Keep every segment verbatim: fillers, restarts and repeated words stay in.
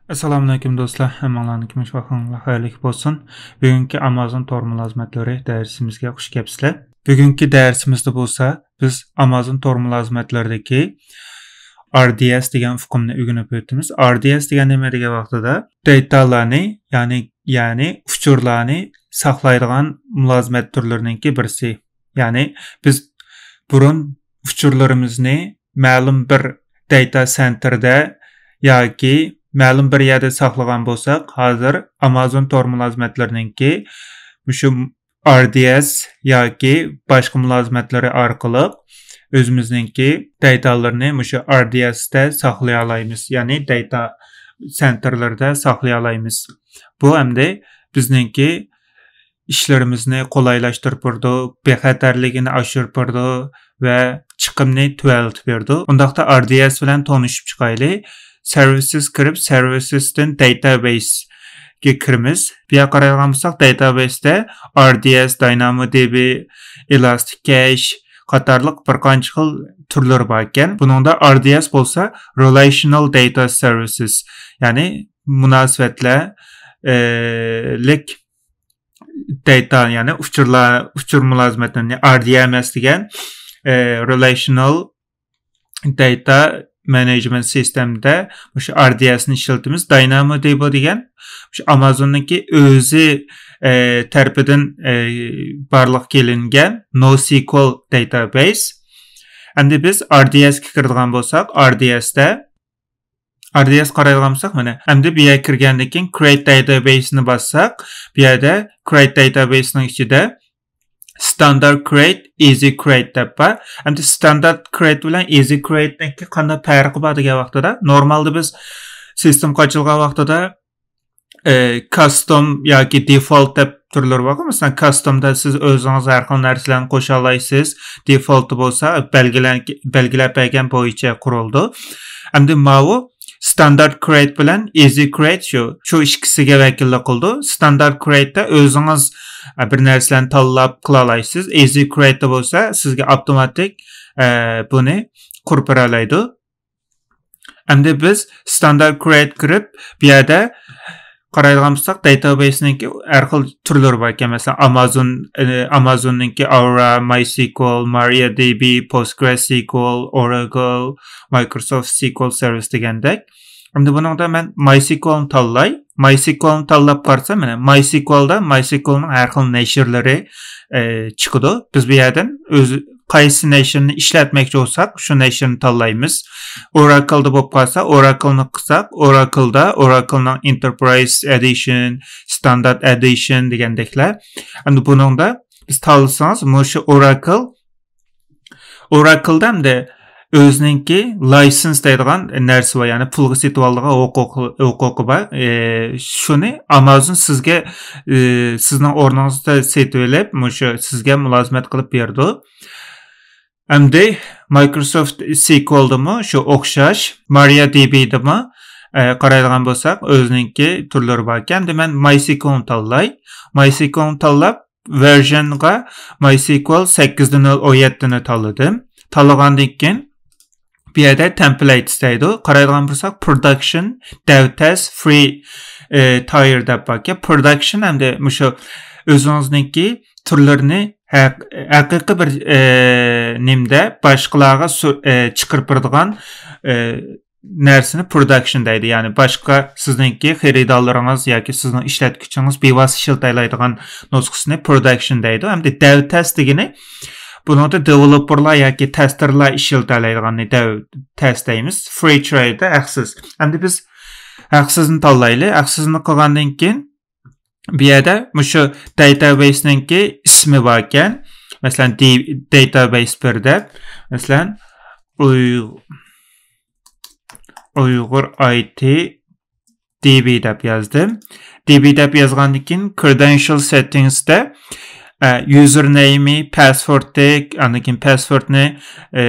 ئەسسالامۇئەلەيكۇم دوستلار، ھەممىڭلارنىڭ كۈمۈش ۋاقتىڭلار خەيرلىك بولسۇن. بۈگۈنكى ئامازون تور مۇلازىمەتلىرى دەرسىمىزگە خۇش كەپسىلەر. بۈگۈنكى دەرسىمىزدە بولسا بىز ئامازون تور مۇلازىمەتلىرىدىكى ئار دى ئەس دېگەن ئۇقۇمنى ئۆگىنىپ ئۆتىمىز. ئار دى ئەس دېگەن نېمە دېگەن ۋاقتىدا دېتالارنى، يەنى، يەنى ئۇچۇرلارنى ساقلايدىغان مۇلازىمەت تۈرلىرىنىڭكى بىرسى. يەنى بىز بۇرۇن ئۇچۇرلىرىمىزنى مەلۇم بىر داتا سەنتىردا ياكى مەلۇم بىر يەردە ساقلىغان بولساق، ھازىر ئامازون تور مۇلازىمەتلىرىنىڭكى مۇشۇ ئار دى ئەس ياكى باشقا مۇلازىمەتلىرى ئارقىلىق ئۆزىمىزنىڭكى داتالىرىنى مۇشۇ ئار دى ئەستە ساقلىيالايمىز، يەنى داتا سەنتىرلىرىدە ساقلىيالايمىز. بۇ ئەمدى بىزنىڭكى ئىشلىرىمىزنى قولايلاشتۇرۇپ بېرىدۇ، بىخەتەرلىكىنى ئاشۇرۇپ بېرىدۇ ۋە چىقىمنى تۆۋەنلىتىپ بېرىدۇ. ئۇنداقتا ئار دى ئەس بىلەن تونۇشۇپ چىقايلى. سېرۋىسىس كىرىپ، سېرۋىسىستىن داتابەيسكە كىرىمىز. بۇ يەرگە قارايدىغان بولساق، داتابەيستە ئار دى ئەس، داينامو دى بى، ئېلاستىك كەش قاتارلىق بىر قانچە خىل تۈرلىرى بار ئىكەن. بۇنىڭدا ئار دى ئەس بولسا رېلەيشنال داتا سېرۋىسىس، يەنى مۇناسىۋەتلەر، ئە، لىك داتا، يەنى ئۇچۇرلار، ئۇچۇر مۇلازىمەتلىرىنى، ئار دى ئەم ئېس دېگەن، ئە، رېلەيشنال داتا مانېجمېنت سىستېمىدا مۇشۇ ئار دى ئەسنى ئىشلىتىمىز. داينامو دى بى دېگەن مۇشۇ ئامازوننىڭكى ئۆزى، ئە، تەرىپىدىن، ئە، بارلىققا كېلىنگەن نو سىكۇئېل داتابەيس. ئەمدى بىز ئار دى ئەسكە كىرىدىغان بولساق، ئار دى ئەستە، ئار دى ئەس قارايدىغان بولساق، مانا، ئەمدى بۇ يەرگە كىرگەندىن كېيىن كرىئېت داتابەيسنى باسساق، بۇ يەردە كرىئېت داتابەيسنىڭ ئىچىدە ستاندارت كرىئېت، ئىزى كرىئېت دەپ بار. ئەمدى ستاندارت كرىئېت بىلەن ئىزى كرىئېتنىڭكى قانداق پەرقى بار دېگەن ۋاقتىدا، نورمالدا بىز سىستېمغا ئاچىلغان ۋاقتىدا، ئە، كاستوم ياكى دېفولت دەپ تۈرلىرى بارغۇ. مەسىلەن، كاستومدا سىز ئۆزىڭىز ھەر خىل نەرسىلەرنى قوشالايسىز. دېفولتى بولسا بەلگىلەن-، بەلگىلەپ بەرگەن بويىچە قۇرۇلىدۇ. ئەمدى ماۋۇ ستاندارت كرىئېت بىلەن ئىزى كرىئېت شۇ، شۇ ئىككىسىگە ۋەكىللىك قىلىدۇ. ستاندارت كرىئېتتا ئۆزىڭىز، ئە، بىر نەرسىلەرنى تاللاپ قىلالايسىز. ئىزى كرىئېتتا بولسا سىزگە ئاپتوماتىك، ئە، بۇنى قۇرۇپ بېرەلەيدۇ. ئەمدى بىز ستاندارت كرىئېت كىرىپ، بۇ يەردە قارايدىغان بولساق، داتابەيسنىڭكى ھەر خىل تۈرلىرى بار ئىكەن. مەسىلەن، ئامازون، ئە، ئامازوننىڭكى ئاۋرا، ماي سىكۇئېل، مارىيا دى بى، پوستگرېس سىكۇئېل، ئوراكل، مايكروسوفت سىكۇئېل سېرۋىس دېگەندەك. ئەمدى بۇنىڭدا مەن ماي سىكۇئېلنى تاللاي. ماي سىكۇئېلنى تاللاپ قارىسام، مانا، ماي سىكۇئېلدا ماي سىكۇئېلنىڭ ھەر خىل نەشرلىرى، ئە، چىقىدۇ. بىز بۇ يەردىن ئۆز قايسى نەشرنى ئىشلەتمەكچى بولساق، شۇ نەشرنى تاللايمىز. ئوراكلدا بولۇپ قالسا، ئوراكلنى قىلساق، ئوراكلدا ئوراكلنىڭ ئېنتېرپرايز ئېدىشن، ستاندارت ئېدىشن دېگەندەكلەر. ئەمدى بۇنىڭدا بىز تاللىسىڭىز، مۇشۇ ئوراكل، ئوراكلدا ئەمدى ئۆزىنىڭكى لايسېنس دەيدىغان نەرسە بار، يەنى پۇلغا سېتىۋالىدىغان ھوقۇقى، ھوقۇقى بار. ئى، شۇنى ئامازون سىزگە، ئى، سىزنىڭ ئورنىڭىزدا سېتىۋېلىپ، مۇشۇ سىزگە مۇلازىمەت قىلىپ بېرىدۇ. ئەمدى مايكروسوفت سىكۇئېلدىمۇ شۇ ئوخشاش، مارىيا دى بىدىمۇ، ئە، قارايدىغان بولساق، ئۆزىنىڭكى تۈرلىرى بار ئىكەن. ئەمدى مەن ماي سىكۇئېلنى تاللاي. ماي سىكۇئېلنى تاللاپ، ۋېرژنغا ماي سىكۇئېل سەككىز نۆل ئون يەتتىنى تاللىدىم. تاللىغاندىن كېيىن، بۇ يەردە تېمپلەيتس دەيدۇ. قارايدىغان بولساق، پروداكشن، دەۋ تەست، فرى، ئە، تاير دەپ بار ئىكەن. پروداكشن ئەمدى مۇشۇ ئۆزىڭىزنىڭكى تۈرلىرىنى ھەق-، ھەقىقىي بىر، ئە، نېمىدە باشقىلارغا سۇ-، ئە، چىقىرىپ بېرىدىغان، ئە، نەرسىنى پروداكشن دەيدۇ. يەنى باشقا سىزنىڭكى خېرىدارلىرىڭىز ياكى سىزنىڭ ئىشلەتكۈچىڭىز بىۋاسىتە ئىشلىتەلەيدىغان نۇسخىسىنى پروداكشن دەيدۇ. ئەمدى دەۋ تەست دېگىنى بۇنىڭدا دېۋېلوپېرلار ياكى تەستېرلار ئىشلىتەلەيدىغاننى دەۋ تەست دەيمىز. فرى ترايلدا ھەقسىز. ئەمدى بىز ھەقسىزنى تاللايلى. ھەقسىزنى قىلغاندىن كېيىن، بۇ يەردە مۇشۇ داتابەيسنىڭكى ئىسمى بار ئىكەن. مەسىلەن، دى-، داتابەيس بىر دەپ. مەسىلەن، ئۇي-، ئۇيغۇر ئاي تى دى بى دەپ يازدىم. دى بى دەپ يازغاندىن كېيىن، كرېدېنشىيەل سېتتىڭستا، ئە، يۇزېرنېيمى، پاسۋوردى، ئاندىن كېيىن پاسۋوردنى، ئە،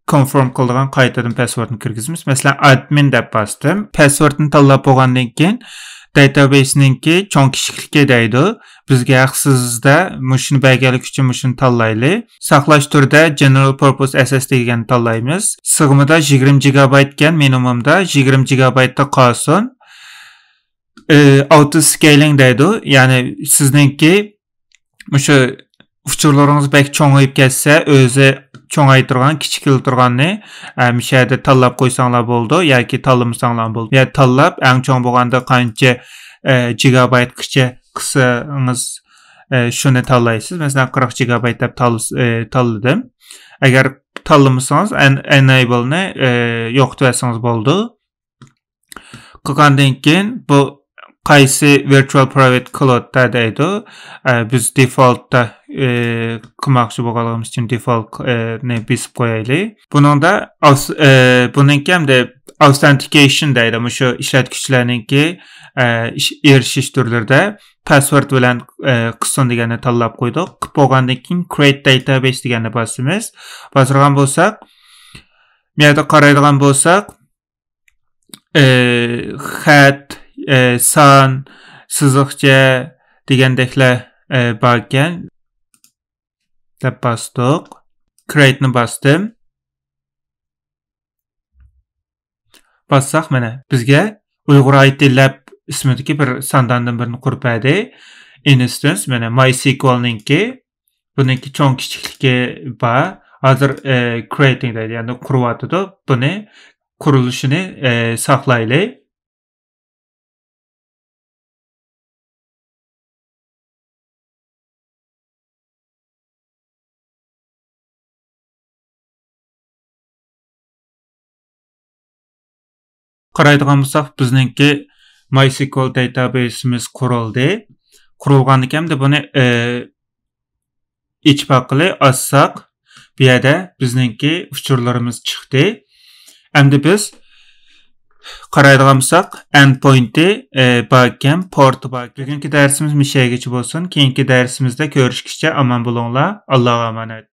كونفىرم قىلىدىغان قايتىدىن پاسۋوردنى كىرگۈزىمىز. مەسىلەن، ئادمىن دەپ باستىم. پاسۋوردنى تاللاپ بولغاندىن كېيىن، داتابەيسنىڭكى چوڭ كىچىكلىكى دەيدۇ. بىزگە ھەقسىزدە مۇشۇنى بەرگەنلىكى ئۈچۈن مۇشۇنى تاللايلى. ساقلاش تۈرىدە جېنېرال پۇرپوز ئېس ئېس دى دېگەننى تاللايمىز. سىغىمىدا يىگىرمە گىگابايت ئىكەن، مىنىمۇمدا يىگىرمە گىگابايتتا قالسۇن. ئاپتو سكېيلىڭ دەيدۇ. يەنى سىزنىڭكى مۇشۇ ئۇچۇرلىرىڭىز بەك چوڭىيىپ كەتسە، ئۆزى چوڭايتۇرغان، كىچىكلىتۇرغاننى، ئە، مۇشۇ يەردە تاللاپ قويساڭلار بولىدۇ ياكى تاللىمىساڭلار بولىدۇ. يا تاللاپ، ئەڭ چوڭ بولغاندا قانچە، ئە، گىگابايتقىچە قىلسىڭىز، ئە، شۇنى تاللايسىز. مەسىلەن، قىرىق گىگابايت دەپ تال-، ئە، تاللىدىم. ئەگەر تاللىمىسىڭىز، ئەن-، ئېنەيبىلنى، ئە، يوقىتىۋەتسىڭىز بولىدۇ. قىلغاندىن كېيىن بۇ قايسى ۋىرتۇئال پرايۋەت كلاودتا دەيدۇ. ئە، بىز دېفولتتا، ئە، قىلماقچى بولغانلىقىمىز ئۈچۈن دېفولتنى بېسىپ قويايلى. بۇنىڭدا ئاس-، ئە، بۇنىڭكى ھەمدە ئاۋسېنتىكېيشن دەيدۇ. مۇشۇ ئىشلەتكۈچىلەرنىڭكى، ئە، ئىش-، ئېرىشىش تۈرلىرىدە پاسۋورد بىلەن، ئە، قىلسۇن دېگەننى تاللاپ قويدۇق. قىلىپ بولغاندىن كېيىن create database دېگەننى باسىمىز. باستۇرغان بولساق، بۇ يەردە قارايدىغان بولساق، ئى، خەت، ئى، سان، سىزىقچە دېگەندەكلەر، ئى، باركەن. دەپ باستۇق. Create نى باستىم. باسساق، مانا، بىزگە ئۇيغۇر ئايتى لەب ئىسمىدىكى بىر سانداندىن بىرنى قۇرۇپ بەردى. Instance، مانا، MySQL نىڭكى. بۇنىڭكى چوڭ كىچىكلىكى بار. ھازىر، ئى، creating دەيدۇ، يەنى قۇرۇۋاتىدۇ. بۇنى قۇرۇلۇشىنى، ئى، ساقلايلى. قارايدىغان بولساق، بىزنىڭكى MySQL داتابەيسىمىز قۇرۇلدى. قۇرۇلغاندىكىن، ئەمدى بۇنى، ئى، ئېچىپ باققىلى، ئاچساق، بۇ يەردە بىزنىڭكى ئۇچۇرلىرىمىز چىقتى. ئەمدى بىز قارايدىغان بولساق، endpoint ى، ئى، باركەن، port بار. بۈگۈنكى دەرسىمىز مۇشۇ يەرگىچە بولسۇن. كېيىنكى دەرسىمىزدە كۆرۈشكىچە ئامان بولۇڭلار. ئاللاغا ئامانەت.